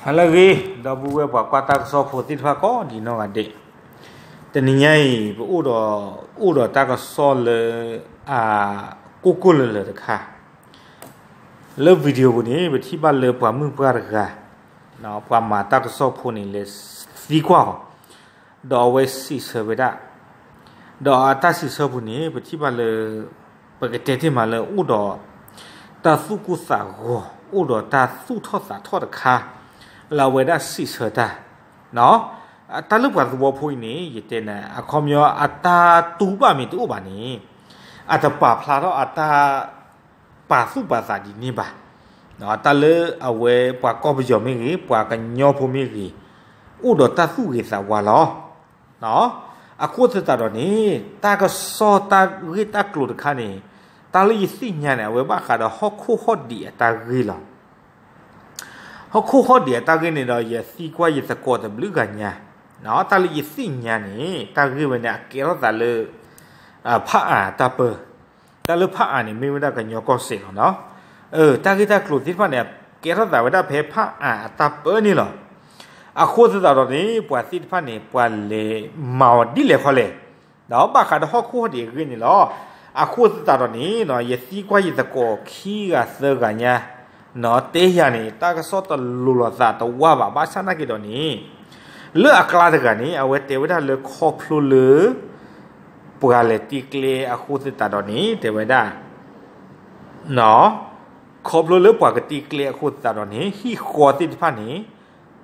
ဟါလၢအဂ့ၤ ဒီပုၢ်ဝဲၢ်ပှၤကွၢ်တၢ်ကစီၣ်ဖိသ့ၣ်တဖၣ်ကိးဒံးနီၢ်ဂၤဒဲး, တနံၤညါအံၤ ပအိၣ်ဒီး အိၣ်ဒီးတၢ်ကစီၣ်လၢ အ ကိၢ်ကိၢ်လၢၤလၢၤတခါ လၢ video ပူၤန့ၣ် ပထံၣ်ဘၣ်လၢပှၤမုၣ်ပှၢ်တဂၤ ပှၤမၤတၢ်ကစီၣ်ဖိန့ၣ်လဲၤသံကွၢ်အီၤ, ဒီးအဝဲစံးဆၢဝဲဒၣ်, ဒီးအတၢ်စံးဆၢပူၤန့ၣ် ပထံၣ်ဘၣ်လၢ ပကတဲတ့ၢ်မးလၢအိၣ်ဒီး တၢ်သူၣ်ကိၢ်သးဂီၤ အိၣ်ဒီးတၢ်သူၣ်ထီၣ်သးထီၣ်တခါ လၢအဝဲဒၣ်စံးဆၢတၢ် တၢ်လၢပှၤသဝီဖိအံၤန့ၣ် ယတဲနၤ အခီပညီအတၢ်တူၢ်ဘၣ်မ့ၢ်တအိၣ်ဘၣ်န့ၣ် အတပာ်ဖျါထီၣ်အတၢ် ပာ်သူၣ်ပာ်သးဒ်န့ၣ်ဘၣ်. တၢ်လၢအဝဲပှၤကီၢ်ပယီၤမ့ၢ်ဂ့ၤ ပှၤကညီဖိမ့ၢ်ဂ့ၤ အိၣ်ဒီးတၢ်သူၣ်ဂ့ၤသးဝါလီၤ. အဃိသတးဒီးန့ၣ် တၢ်ကစီၣ်တၢ်ဂ့ၢ်တၢ်ကျိၤတခါန့ၣ် တၢ်လၢယသ့ၣ်ညါန့ၣ် အဝဲဘၣ်ဃးဒီးဟီၣ်ခိၣ်ဟီၣ်ဒံးအတၢ်ဂ့ၢ်လီၤ. ဟီၣ်ခိၣ်ဟီၣ်ဒံးအတၢ်ဂ့ၢ်န့ၣ်ဒီး ယသံကွၢ်ယသကိးတဘျုးဂၤညါ, တၢ်လၢယသ့ၣ်ညါန့ၣ် တၢ်ဂ့ၢ်ဝဲန့ၣ် အကဲထီၣ်သးလၢ ဖၣ်အၣ်တၢ်ပၢ, တၢ်လၢဖၣ်အၣ်န့ၣ် မ့ၢ်ဝဲဒၣ်ကညီကီၢ်စဲၣ်လီၤနီၤ. တၢ်ဂ့ၢ်တၢ်ကျိၤသ့ၣ်တဖၣ်န့ၣ် ကဲထီၣ်သးဝဲဒၣ်ဖဲဖၣ်အၣ်အတၢ်ပၢန့ၣ်လီၤ. အဃိသတးဒီးန့ၣ် ပှၤသ့ၣ်တဖၣ်န့ၣ် ပှၤလဲၤမၤအီၤဒ်လဲၣ်ခီလဲၣ်, ဒီးဘၣ်ဃးဒီးဟီၣ်ခိၣ်ဟီၣ်ဒံးအဂ့ၢ်န့ၣ်လီၤ. အဃိသတးဒီးန့ၣ် ယသံကွၢ်ယသကိးခံဂၤသၢဂၤညါ တဲယၤန့ၣ် တၢ်ကစီၣ်တလိၤလိာ်သးတဝါဘၣ် ဘၣ်ဆၣ်နာ်က့ၤဒီးန့ၣ် လၢအကျါတဂၤန့ၣ် အဝဲတဲဝဲဒၣ်လၢခီဖျိလၢ ပှၤလဲၤတ့ကျဲအဃိသတးဒီးန့ၣ် တဲဝဲဒၣ် ခီဖျိလၢပှၤကတ့ကျဲအဃိသတးဒီးန့ၣ် ဟံၣ်ဃီသ့ၣ်တဖၣ်န့ၣ်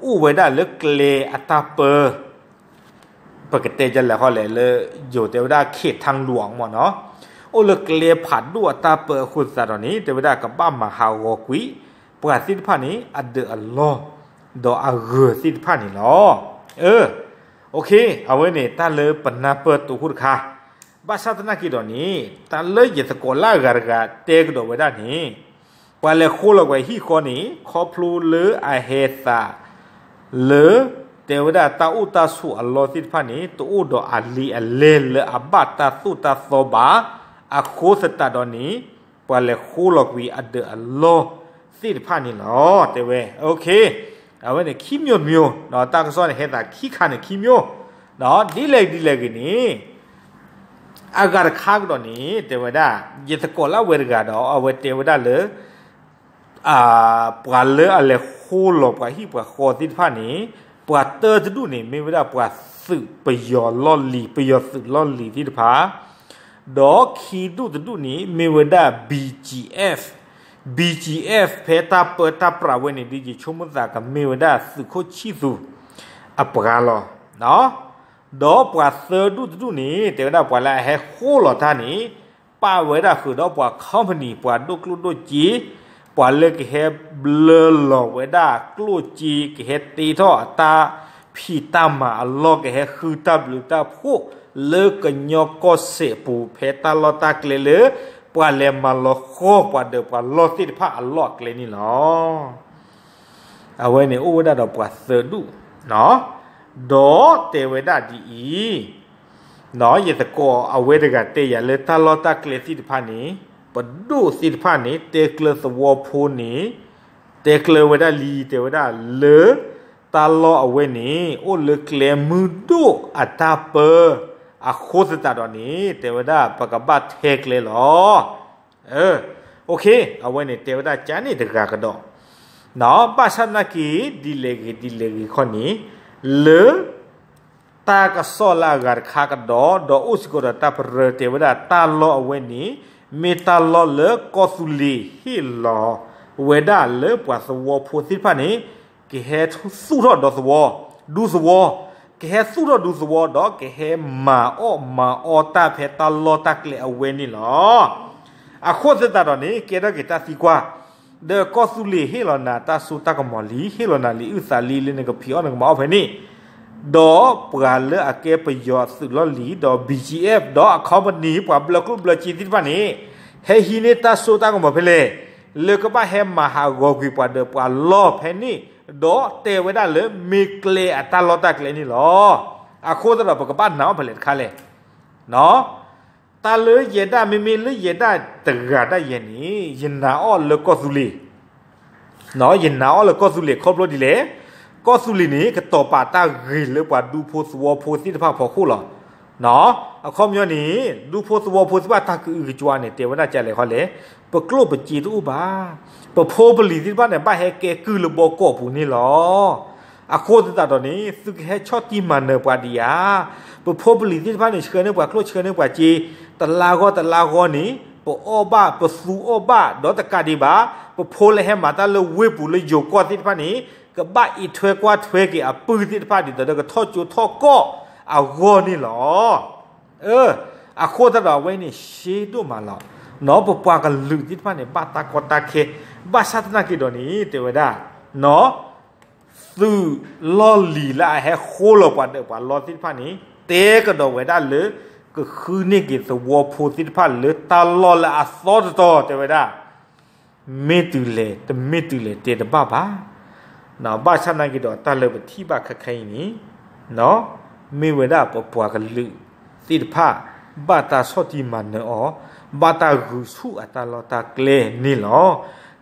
အိၣ်ဝဲဒၣ်လၢကျဲအတၢ်ပၢ ပကတဲဒ်လဲၣ်ဃီလဲၣ်လၢ ယိၤတဲဝဲဒၣ် ခေတ်ထန်းလွင် မ့ၢ်နီၤ, အိၣ်လၢကျဲဖးဒိၣ်အတၢ်ပၢအဃိသတးဒီးန့ၣ် တဲဝဲဒၣ်ကဘၣ်မၤဟးဂီၤကွံာ် ပှၤသ့ၣ်တဖၣ်န့ၣ် အဒၢးအလီၢ် ဒီးအဂၢၤသ့ၣ်တဖၣ်န့ၣ်လီၤ. အဝဲန့ၣ် တၢ်လၢပနၢ်ပၢၢ်တိခိၣ်တခါ, ဘၣ်ဆၣ်သနာ်က့ၤဒီးန့ၣ် တၢ်လၢယသကိးလၢအဂၤတဂၤတဲကဒီးဝဲဒၣ်န့ၣ် ပှၤလဲၤဃိလီၤကွံာ်ဟံၣ်ဃီန့ၣ် ခီဖျိလၢအဟဲသး လၢ တဲဝဲဒၣ်တၢ်အိၣ်တၢ်ဆိးအလီၢ်သ့ၣ်တဖၣ်န့ၣ် တအိၣ်ဒီးအလံာ်အလဲၢ်လၢအဘၣ်တၢ်သိၣ်တၢ်သီဘၣ်, အဃိသတးဒီးန့ၣ် ပှၤလဲၤဃိလီၤကွံာ်အဒၢးအလီၢ်သ့ၣ်တဖၣ်န့ၣ်လီၤ. တဲဝဲ အဝဲန့ၣ်ခံမျိုးတမျိုး, တၢ်ကစီၣ်န့ၣ်ဟဲသးခံခါန့ၣ်ခံမျိုး, ဒ်လဲၣ်ဒ်လဲၣ်ဂ့ၤန့ၣ် အဂၤတခါကဒီးန့ၣ် တဲဝဲဒၣ် ယသကိးလၢအဝဲတဂၤဒီး အဝဲတဲဝဲဒၣ်လၢ ပှၤလၢအလဲၤဃိလီၤပှၤဟံၣ်ပှၤဃီသ့ၣ်တဖၣ်န့ၣ် ပှၤတၢတဒူၣ်န့ၣ် မ့ၢ်ဝဲဒၣ်ပှၤသုးပယီၤလီၢ်လံၤ ပယီၤသုးလီၢ်လံၤသ့ၣ်တဖၣ်, ဒီးခံဒူၣ်တဒူၣ်န့ၣ် မ့ၢ်ဝဲဒၣ် BGF, BGF ဖဲတၢ်ပၢတၢ်ပြးဝဲန့ၣ် ဒ်ယဆိကမိၣ်သးကမ့ၢ်ဝဲဒၣ်သုးခိၣ်ဆံၣ်သူးအပှၤလီၤ. ဒီးပှၤသၢဒူၣ်တဒူၣ်န့ၣ် တဲဝဲဒၣ်ပှၤလၢအဟဲဃိလီၤတၢ်န့ၣ် ပာ်ဝဲဒၣ်ဃုာ်ဒီးပှၤ company ပှၤဒိၣ်ကျိၣ်ဒိၣ်စ့, ပှၤလၢကဟဲဘျၢလီၤဝဲဒၣ်ကျိၣ်စ့ ကဟဲတ့ထီၣ်အတၢ်ဖံးတၢ်မၤအလီၢ် ကဟဲဃုတၢ်ဘျုးတၢ်ဖှိၣ်လၢကညီကီၢ်စဲၣ်အပူၤ ဖဲတၢ်လီၢ်တၢ်ကျဲလၢ ပှၤလဲၤမၤလီၤဃီပှၤဒၢးပှၤလီၢ်သ့ၣ်တဖၣ်အလီၢ်အကျဲန့ၣ်လီၤ. အဝဲန့ၣ်အိၣ်ဝဲဒၣ်ဒီးပှၤသၢဒူၣ်, ဒီးတဲဝဲဒၣ်ဒ်အံၤ, ယသကိးအဝဲတဂၤတဲယၤလၢတၢ်လီၢ်တၢ်ကျဲသ့ၣ်တဖၣ်န့ၣ် ပဒိၣ်သ့ၣ်တဖၣ်န့ၣ် တဲကျၢၤသဝီဖိန့ၣ် တဲကျၢၤဝဲဒၣ်လံ တဲဝဲဒၣ်လၢ တၢ်လီၢ်အဝဲန့ၣ် အိၣ်လၢကျဲမုၢ်ဒိၣ်အတၢ်ပၢ အဃိသတးဒီးန့ၣ် တဲဝဲဒၣ်ပကဘၣ်ထဲကျဲလီၤ. အဝဲန့ၣ်တဲဝဲဒၣ်ကန့ၣ်တဂၤကဒီး, ဘၣ်ဆၣ်သနာ်က့ ဒ်လဲၣ်ဂ့ၤဒ်လဲၣ်ဂ့ၤခီန့ၣ် လၢ တၢ်ကစီၣ်လၢအဂၤတခါကဒီး ဒီးအိၣ်စ့ၢ်ကီးဒီးတၢ်ပရၢတဲဝဲဒၣ်တၢ်လီၢ်အဝဲန့ၣ် မ့ၢ်တၢ်လီၢ်လၢကီၢ်သူလ့ၤဟ့ၣ်လီၤဝဲဒၣ်လၢပှၤသဝီဖိသ့ၣ်တဖၣ်န့ၣ် ကဟဲသူၣ်ထီၣ်ဒီးသဝီ, ဒူသဝီ, ကဟဲသူၣ်ထီၣ်ဒူသဝီဒီးကဟဲမၤအီၣ်မၤအီတၢ်ဖဲတၢ်လီၢ်တၢ်ကျဲအဝဲန့ၣ်လီၤ. အဃိသတးဒီးန့ၣ် ကဲထီၣ်က့ၤတၢ်သံကွၢ်, ဒီးကီၢ်သူလ့ၤဟ့ၣ်လီၤနၤတၢ်စိတၢ်ကမီၤလံ, ဟ့ၣ်လီၤနၤလံာ်အုၣ်သးလံလၢနကဖံးအီၣ်နကမၤအီၣ်ဖဲန့ၣ်, ဒီးပှၤလၢအကဲပယီၤသုးလီၢ်လံၤ ဒီး BGF ဒီးအ company ပှၤဘျၢကျိၣ်ဘျၢစ့သ့ၣ်တဖၣ်န့ၣ် ဟဲဟံးန့ၢ်တၢ်စိတၢ်ကမီၤဖဲလဲၣ်, လၢကဘၣ်ဟဲမၤဟးဂီၤကွံာ်ပှၤဒၢးပှၤလီၢ်ဖဲန့ၣ်, ဒီးတဲဝဲဒၣ်လၢမ့ၢ်ကျဲအတၢ်လီၢ်တၢ်ကျဲန့ၣ်လီၤ. အဃိသတးဒီးပကဘၣ်နာ်အီၤဖဲလဲၣ်တခါလဲၣ်. တၢ်လၢယဲဒၣ် မ့မ့ၢ်လၢယဲဒၣ်တဂၤဒၣ်ယဲန့ၣ် ယနာ်အီၤလၢကီၢ်သူလ့ၤ, ယနာ်အီၤလၢကီၢ်သူလ့ၤခီဖျိဒ်လဲၣ် ကီၢ်သူလ့ၤန့ၣ် ကတီၤပာ်တၢ်ဂ့ၤလၢပှၤဒူဖိသဝီဖိသ့ၣ်တဖၣ်ဖီခိၣ်လီၤ. အခီပညီန့ၣ် ဒူဖိသဝီဖိသ့ၣ်တဖၣ်တၢ်ကအုကကွါန့ၣ် တဲဝဲဒၣ်ကလဲၣ်ခီလဲၣ်, ပကျိၣ်ပစ့တအိၣ်ဘၣ်. ပဖိပလံၤသ့ၣ်တဖၣ်န့ၣ် ဘၣ်ဟဲကဲကုၢ်လၢဘီကီၢ်ပူၤန့ၣ်လီၤ. အဃိသတးဒီးန့ၣ် သုကဟဲဆီၣ်တံၢ်မၤနၢၤပှၤဒံးဧါ. ပဖိပလံၤသ့ၣ်တဖၣ်န့ၣ် ဆှၢန့ၢ်ပှၤကျိၣ်ဆှၢန့ၢ်ပှၤစ့ တလါဂီၢ်တလါဂီၢ်န့ၣ် ပအီၣ်ဘၣ်ပသူအီၣ်ဘၣ် ဒီးတကးဒံးဘၣ် ပဖိလၢဟဲမၤတၢ်လၢဝ့ၢ်ပူၤလၢယိၤကီၢ်သ့ၣ်တဖၣ်န့ၣ် ကဘၣ်အံးထွဲကွၢ်ထွဲက့ၤအပုၢ်သ့ၣ်တဖၣ် ဒ်သိးဒီးကထီၣ်ကၠိထီၣ်ကီၢ်အဂီၢ်န့ၣ်လီၤ. အဃိသတးဒီးအဝဲန့ၣ်ရှဲဒိၣ်မးလီၤ. ပပှၤကလုာ်သ့ၣ်တဖၣ်န့ၣ် ဘၣ်တၢ်ကီတၢ်ခဲ, ဘၣ်ဆၣ်သနာ်က့ဒီးန့ၣ် တဲဝဲဒၣ် သုးလီၢ်လံၤလၢအဟဲဃိလီၤပှၤဒၢးပှၤလီသ့ၣ်တဖၣ်န့ၣ် တဲကဒီးဝဲဒၣ်လၢ ကဃုန့ၢ်က့ၤသဝီဖိသ့ၣ်တဖၣ်လၢတၢ်လီၢ်လၢအသီတတီၤ တဲဝဲဒၣ် မ့ၢ်တုၤလဲၣ် တမ့ၢ်တုၤလဲၣ်တဲတဘၣ်ဘၣ်. ဘၣ်ဆၣ်သနာ်က့ဒီးတၢ်လၢပထံၣ်ဘၣ်ခဲခဲအံၤန့ၣ် မ့ၢ်ဝဲဒၣ်ပပှၤကလုာ်သ့ၣ်တဖၣ် ဘၣ်တၢ်ဆီၣ်တံၢ်မၤနၢၤအီၤ, ဘၣ်တၢ်ဂုာ်ဆူၣ်အတၢ်လီၢ်တၢ်ကျဲန့ၣ်လီၤ.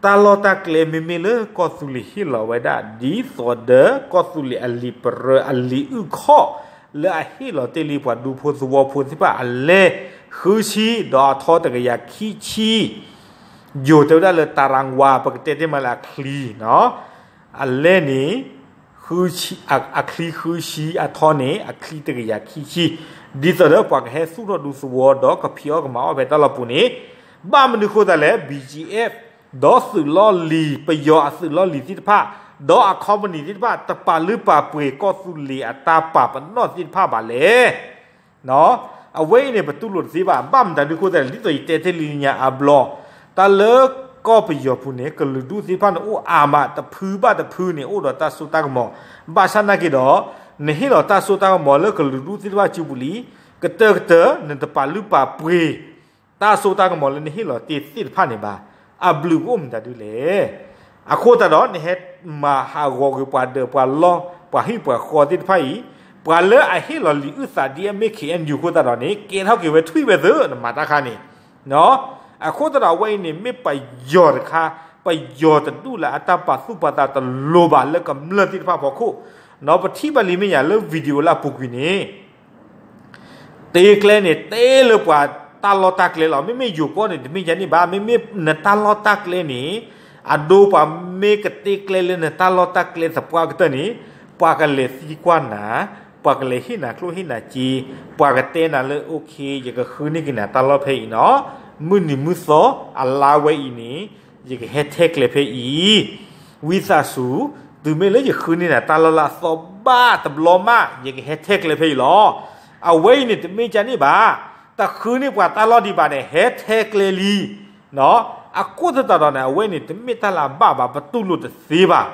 တၢ်လီၢ်တၢ်ကျဲမ့မ့ၢ်လၢကီၢ်သူလ့ၤဟ့ၣ်လီၤဝဲဒၣ် ဒ်သိးဒီးကီၢ်သူလ့ၤအလံာ်ပရၢအလံာ်အုၣ်ခီၣ် လၢအဟ့ၣ်လီၤတ့ၢ်လံပှၤဒူဖိသဝီဖိသ့ၣ်တဖၣ်အလဲၢ် ဃုဆံ ဒီးအထီတကယၤခံဆံ ယိၤတဲဝဲဒၣ်လၢ တရံးဝါ ပကတဲတ့ၢ်မးလၢအချံ အလဲၢ်န့ၣ် ဃုဆံ အချံဃုဆံ အထီန့ၣ် အချံတကယၤခံဆံ ဒ်သိးဒီးပှၤကဟဲသူၣ်ထီၣ်ဒူသဝီဒီးကဖံးအီၣ်ကမၤအီၣ်ဖဲတၢ်လီၢ်ပူၤန့ၣ် ဘၣ်မနုၤဃိသတးလဲၣ် ဘီၣ်ကၠံၣ်အ့ၣ် ဒီးသုးလီၢ်လံၤ ပယီၤအသုးလီၢ်လံၤသ့ၣ်တဖၣ် ဒီးအcompanyသ့ၣ်တဖၣ် တပာ်လုၢ်ပာ်ပှ့ၤကီၢ်သူလ့ၤအတၢ်ပာ်ပနီၣ်သ့ၣ်တဖၣ်ဘၣ်လဲၣ်. အဝဲအံၤန့ၣ် ပတူၢ်လိာ်တသ့ဘၣ်. ဘၣ်မတၤဒုးဃိသတးလဲၣ် ဒ်သိးယတဲတ့ၢ်လံညါအဘျီ တၢ်လၢကီၢ်ပယီၤပူၤန့ၣ် ကလုာ်ဒူၣ်သ့ၣ်တဖၣ်န့ၣ် အိၣ်အါမး တဖုဘၣ်တဖုန့ၣ် အိၣ်ဒီးတၢ်စိတၢ်ကမီၤ, ဘၣ်ဆၣ်သနာ်က့ဒီး နဟ့ၣ်လီၤတၢ်စိတၢ်ကမီၤလၢကလုာ်ဒူၣ်သ့ၣ်တဖၣ်စုပူၤလံ, ကတၢၢ်ကတၢၢ် နတပာ်လုၢ်ပာ်ပှ့ၤ တၢ်စိတၢ်ကမီၤလၢနဟ့ၣ်လီၤတ့ၢ်သ့ၣ်တဖၣ်န့ၣ်ဘၣ်. အဘျုးကအိၣ်မတၤဒုးလဲၣ်. အဃိသတးဒီး နဟဲမၤဟးဂီၤကွံာ်ပှၤဒၢးပှၤလီ ပှၤဟံၣ်ပှၤဃီသ့ၣ်တဖၣ်အံၤ, ပှၤလၢအဟ့ၣ်လီၤလံာ်အုၣ်သးဒ်အမ့ၢ် ခ့ၣ်အဲၣ်ယူၣ် အဃိသတးဒီးန့ၣ် ကဲထီၣ်က့ၤဝဲထွံၣ်ဝဲသု နမၤတၢ်ခါန့ၣ် အဃိသတးဒီးအဝဲအံၤန့ၣ် မ့ၢ်ပယီၤတခါ, ပယီၤတဒူၣ်လၢအတၢ်ပာ်သူၣ်ပာ်သးတလိၤဘၣ်လၢကမျၢၢ်သ့ၣ်တဖၣ်ဖီခိၣ်, ပထံၣ်ဘၣ်လံမ့ၢ်ယၤလၢ video လၢအပူၤကွံာ်န့ၣ် တ့ကျဲန့ၣ် တ့လၢပှၤတၢ်လီၢ်တၢ်ကျဲလီၤ. မ့မ့ၢ်ယိၤကီၢ်န့ၣ် တမ့ၢ်ယၤန့ၣ်ဘၣ်. မ့မ့ၢ်နတၢ်လီၢ်တၢ်ကျဲန့ၣ် အဒိပှၤမ့ၢ်ကတ့ကျဲလၢနတၢ်လီၢ်တၢ်ကျဲသပှၢ်ကတၢၢ်န့ၣ် ပှၤကလဲၤသံကွၢ်နၤ, ပှၤကလဲၤဟ့ၣ်နၤကျိၣ်ဟ့ၣ်နၤစ့, ပှၤကတဲနၤလၢ okay ယကဃုန့ၢ်က့ၤနၤတၢ်လီၢ်ဖဲအံၤနီၤ, မုၢ်နံၤမုၢ်သီအလါဝဲအံၤန့ၣ် ယကဟဲထဲကျဲဖဲအံၤ, ဝံသးစူၤ, တုၤမ့ၢ်လၢယဃုန့ၢ်နၤတၢ်လီၢ်လၢအသီဘၣ်တဘျီမး ယကဟဲထဲကျဲဖဲအံၤလီၤ. အဝဲအံၤန့ၣ် တမ့ၢ်ကန့ၣ်ဘၣ်. တဃုန့ၢ်ပှၤတၢ်လီၢ်ဒံးဘၣ်န့ၣ် ဟဲထဲကျဲလံ. အဃိသတးဒီးန့ၣ် အဝဲန့ၣ် တမ့ၢ်တၢ်လၢအဘၣ်ဘၣ်, ပတူၢ်လိာ်တသ့ဘၣ်.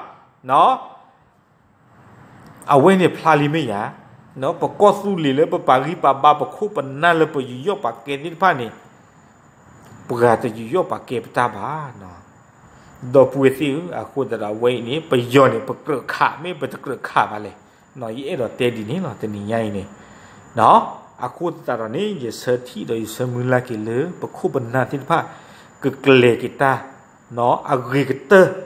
အဝဲန့ၣ်ဖျါလံမ့ၢ်ယၤ, ပကီၢ်သူလ့ၤလၢပပာ်ဂံၢ်ပာ်ဘါပခိၣ်ပနၢ်လၢပယူးယီၣ်ပာ်ကဲသ့ၣ်တဖၣ်န့ၣ် ပှၤတယူးယီၣ်ပာ်ကဲပတၢ်ဘၣ်. ဒီပုၢ်ဝဲၢ်သ့ၣ်ဧၢ, အဃိသတးဒီးအဝဲအံၤန့ၣ် ပယီၤန့ၣ် ပကြၢးခး မ့ၢ်ပတကြၢးခးဘၣ်လဲၣ်. ယအဲၣ်ဒိးတဲဒ်န့ၣ်လီၤ တနံၤညါအံၤန့ၣ် အဃိသတးဒီးန့ၣ် ယဆၢထံၣ်ဒီးယဆၢမုၢ်လၢ်က့ၤလၢ ပခိၣ်ပနၢ်သ့ၣ်တဖၣ် ကကျဲၤက့ၤတၢ် အဂ့ၤကတၢၢ်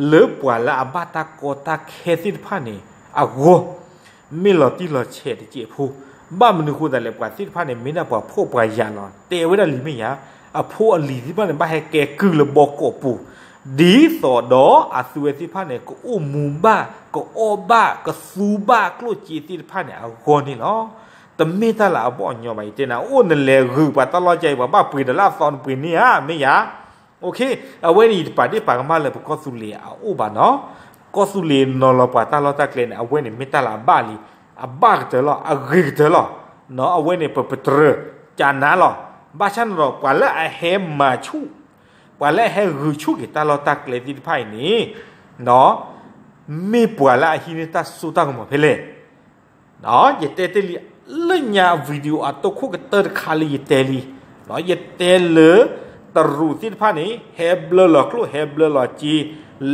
လၢပှၤလၢအဘၣ်တၢ်ကီတၢ်ခဲသ့ၣ်တဖၣ်န့ၣ် အဂီၢ် မ့ၢ်လီၤတံၢ်လီၤဆဲးတစဲးဖိ, ဘၣ်မနုၤဃိသတးလဲၣ် ပှၤသ့ၣ်တဖၣ်န့ၣ် မ့ၢ်ဒၣ်ပှၤဖှီၣ်ပှၤယာ်လီၤ. တဲဝဲဒၣ်လံမ့ၢ်ယၤ, အဖိအလံၤသ့ၣ်တဖၣ်န့ၣ် ဘၣ်ဟဲကဲကုၢ်လၢဘီကီးပူၤ, ဒ်သိးဒီးအသုဝဲသ့ၣ်တဖၣ်န့ၣ် ကအိၣ်မူဘၣ်, ကအီၣ်ဘၣ်, ကသူဘၣ်ကျိၣ်စ့သ့ၣ်တဖၣ်န့ၣ် အဂီၢ်န့ၣ်လီၤ. တမ့ၢ်တၢ်လၢအဘီၣ်အညီဘၣ်. ယတဲနၤ အိၣ်နလဲၤဂုာ်ပှၤတၢ်လီၢ်ကါအံၤ ပှၤဘၣ်ပှ့ၤဒီးလၢအသီနပှ့ၤန့ၢ်ဧါ, မ့ၢ်ယၤ အဝဲန့ၣ် ယတပာ်ဒ့ၣ်ပာ်ကမၣ်လၢပကီၢ်သူလ့ၤအအိၣ်ဘၣ်နီၤ. ကီၢ်သူလ့ၤနီၤလီၤပှၤတၢ်လီၢ်တၢ်ကျဲန့ၣ် အဝဲန့ၣ်မ့ၢ်တၢ်လၢအဘၣ်လံ, အဘၣ်ကတၢၢ်လီၤ, အဂ့ၤကတၢၢ်လီၤ. အဝဲန့ၣ် ပပတြၢၤကနါလီၤ. ဘၣ်ဆၣ်န့ၣ်ဒီး ပှၤလၢအဟဲမၤဆူၣ်, ပှၤလၢအဟဲဂုာ်ဆူၣ်က့ၤတၢ်လီၢ်တၢ်ကျဲသ့ၣ်တဖၣ်အံၤန့ၣ် မ့ၢ်ပှၤလၢအဟံးန့ၢ်တၢ်စိတၢ်ကမီၤဖဲလဲၣ်. ယတဲတ့ၢ်လံ, လၢညါ video အတိၢ်ခိၣ်ကတၢၢ်တခါလၢယတဲလံ, ယတဲလၢ တရူးသ့ၣ်တဖၣ်န့ၣ် ဟဲဘျၢလီၤကျိၣ်ဟဲဘျၢလီၤစ့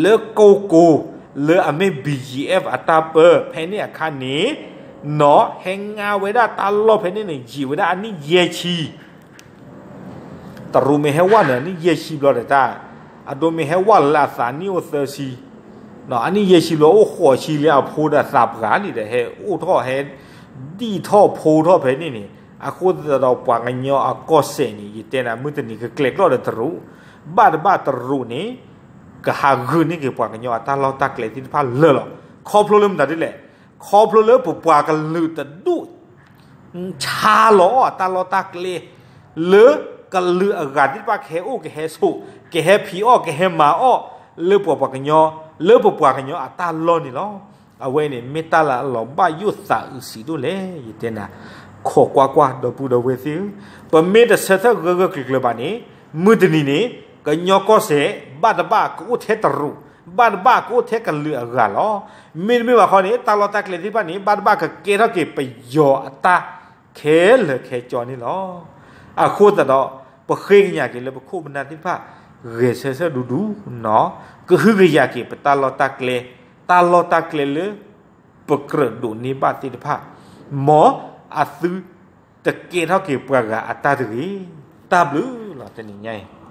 လၢကိကိၤ လၢအမ့ၢ် BGF အတၢ်ပၢ ဖဲန့ၣ်အခါန့ၣ် နီၤ ဟဲငါဝဲဒၣ်တၢ်လီၢ်ဖဲန့ၣ်န့ၣ် ယံာ်ဝဲဒၣ်အနံၣ်ယဲၢ်ဆံ တရူးမ့ၢ်ဟဲဝဲန့ၣ် အနံၣ်ယဲၢ်ဆံဘျီဒီးတၢ်, အဒိမ့ၢ်ဟဲဝဲလၢအသးနံၣ်အိၣ်သၢဆံ, အနံၣ်ယဲၢ်ဆံဘျီ အိၣ်ဃိးဆံလၢအဖိဒီးသးပှၢ်လံဒီး ဟဲအိၣ်ထီၣ် ဟဲဒံၣ်ထီၣ်ဖိထီၣ်ဖဲန့ၣ်န့ၣ်, အဃိသတးဒီးပှၤကညီအကီၢ်စဲၣ်န့ၣ် ယတဲနၤမုၢ်တနံၤကကျဲၤကျီၢ်ဒီးတရူး, ဘၣ်တဘၣ်တရူးန့ၣ် ကဟးဂုာ်န့ၢ်က့ၤပှၤကညီအတၢ်လီၢ်တၢ်ကျဲသ့ၣ်တဖၣ်လၢာ်လီၤ. ခီဖျိလၢမတၤဒ်လဲၣ်, ခီဖျိလၢပပှၤကလုာ်တဒူၣ် ဆါလီၤအီၣ်အတၢ်လီၢ်တၢ်ကျဲ လၢကလုာ်အဂၤသ့ၣ်တဖၣ်ကဟဲအိၣ်ကဟဲဆိး ကဟဲဖံးအီၣ်ကဟဲမၤအီၣ် လၢပပှၤကညီ လၢပပှၤကညီအတၢ်လီၢ်န့ၣ်လီၤ. အဝဲန့ၣ်မ့ၢ်တၢ်လၢအလီၤဘၣ်ယိၣ်သးအုးစံးဒိၣ်လဲၣ် ယတဲနၤ, ခိးကွၢ်ကွၢ် ဒီပုၢ်ဒီဝဲၢ်သ့ၣ်ဧၢ, ပမ့ၢ်တဆၢထၢၣ်ဂၢၢ်ဂၢၢ်ကျၢၤကျၢၤဘၣ်န့ၣ် မုၢ်တနံၤန့ၣ် ကညီကီၢ်စဲၣ် ဘၣ်တဘၣ်ကအိၣ်ထဲတရူး, ဘၣ်တဘၣ်ကအိၣ်ထဲကလုာ်အဂၤလီၤ. မ့တမ့ၢ်ဘၣ်ဃီန့ၣ် တၢ်လီၢ်တၢ်ကျဲသ့ၣ်တဖၣ်န့ၣ် ဘၣ်တဘၣ်ကကဲထီၣ်က့ၤပယီၤအတၢ်ခဲလၢာ်ခဲဆ့န့ၣ်လီၤ. အဃိသတးဒီး ပဃ့ကညးက့ၤလၢပခိၣ်ပနၢ်သ့ၣ်တဖၣ် ဂဲၤဆၢထၢၣ်ဆၢဒူဒူ, ကဟုကယာ်က့ၤပတၢ်လီၢ်တၢ်ကျဲ, တၢ်လီၢ်တၢ်ကျဲလၢ ပကြၢးဒိးန့ၢ်ဘၣ်သ့ၣ်တဖၣ်, မ်အသုတကဲထီၣ်က့ၤပှၤဂၤအတၢ်တဂ့ၤ. တၢ်ဘျုးလီၤတနံၤညါအံၤ